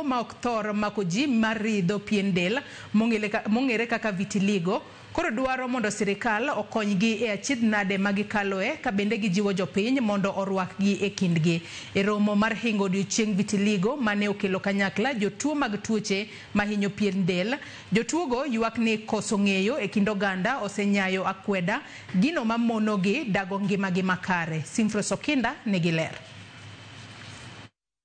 tuo ma ok thor mako ji mar ridho pien del mong'ere kaka vitiligo koro dwaro mondo sirikal okonygi e achiedh nade ma gikaloe ka bende gijiwo jopiny mondo orwakgi e kindgi. E romo mar hingo odiochieng vitiligo mane okelo kanyakla jotuo mag tuoche mahinyo pien del, jotuogo ywak ni koso ng'eyo e kind oganda osenyayo akweda gino mamonogi dago ngimagi makare. Simfros Okinda nigi ler.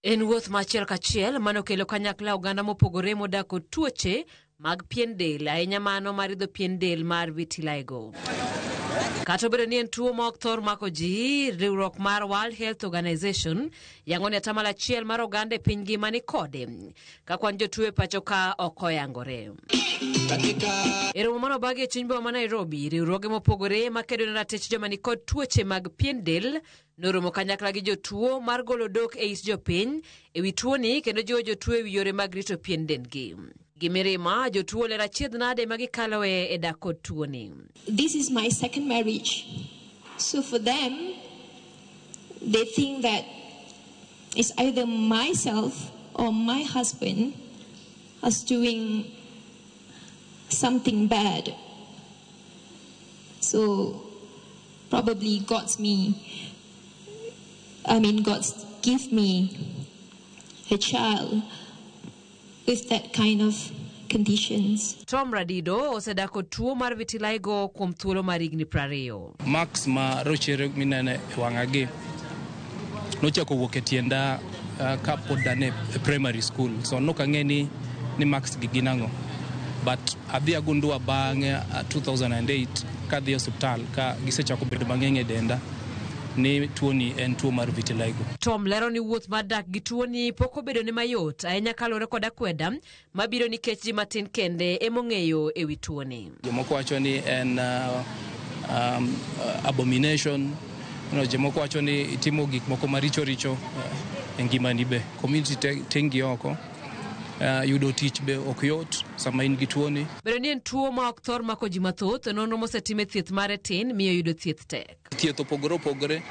En wuoth ma achiel kachiel mane okelo kanyakla oganda mopogore modak kod tuoche mag pien del, ahinya mano maridho pien del mar vitiligo. Kata obedo ni en tuo ma ok thor mako ji, riwruok mar World Health Organization yango ni 1% mar oganda e piny ngima ni kode, ka kwan jotuo e pacho ka ok oyangore. E romo mane obagi e chuny boma ma Nairobi, riwruoge mopogore makedo ne ratich joma ni kod tuoche mag pien del noromo kanyakla gi jotuo mar golo dok e it jopiny ewi tuoni kendo jiwo jotuo ewi yore mag rito pien dendgi. Gi mirima, jotuo lero achiedh nade ma gikaloe e dak kod tuoni. This is my second marriage. So for them, they think that it's either myself or my husband is doing something bad. So probably God's me. I mean, God's give me a child with that kind of conditions. Tom Radido osedak kod tuo mar vitiligo kuom thuolo mar higni 20. Marks ma rochere minene e wang'a gi nochako wuok e tienda kapod an e primary school, so nok ang'e ni marks gi gin ang'o, but adhi agundua bang'e 2008 kadhi e osiptal ka gisechako bedo mang'eny e denda ni tuoni en tuo mar vitiligo. Tom lero ni wuoth mar dak gi tuoni pok obedo ne mayot ahinya kaluwore kod akweda mabiro nikech ji matin kende emong'eyo ewi tuoni. Jomoko wacho ni en abomination, jomoko wacho ni itimo gik moko maricho richo e ngimani be. Community tengi oko. Yudo tich be ok yot sama in gi tuoni. Bedo ni en tuo ma ok thor mako ji mathoth, nonro mosetim e thieth mare tin miyo yudo thieth tek. Thieth opogore opogore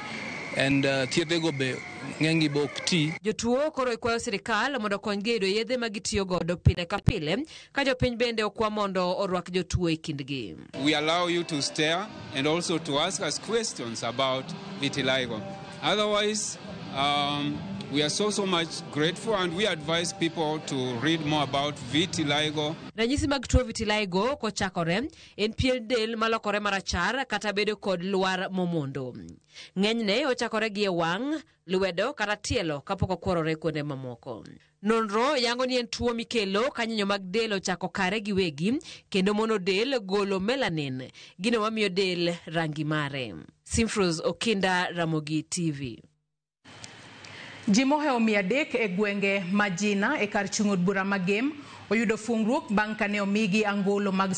and thiedhego be ng'enygi be ok ti. Jotuo koro ikwayo sirikal mondo okonygi e yudo yedhe ma gitiyo godo pile ka pile, ka jopiny bende okwa mondo orwak jotuo e kindgi. We allow you to stare and also to ask us questions about vitiligo. Otherwise, we are so, so much grateful and we advise people to read more about vitiligo. Ranyisi mag tuo vitiligo kochakore en pien del malokore marachar kata bedo kod lwar momondo. Ng'enyne ochakore gi e wang', lwedo kata tielo kapok okworore kuonde mamoko. Nonro yango ni en tuo mikelo ka nyinyo mag del ochako kare giwegi kendo mono del golo melanin, gino mamiyo del rangi mare. Simfros Okinda, Ramogi TV. Ji mohewo 300 e gwenge ma Jina e kar chung' od bura ma Gem oyudo fungruok bang' kane omigi angolo mag.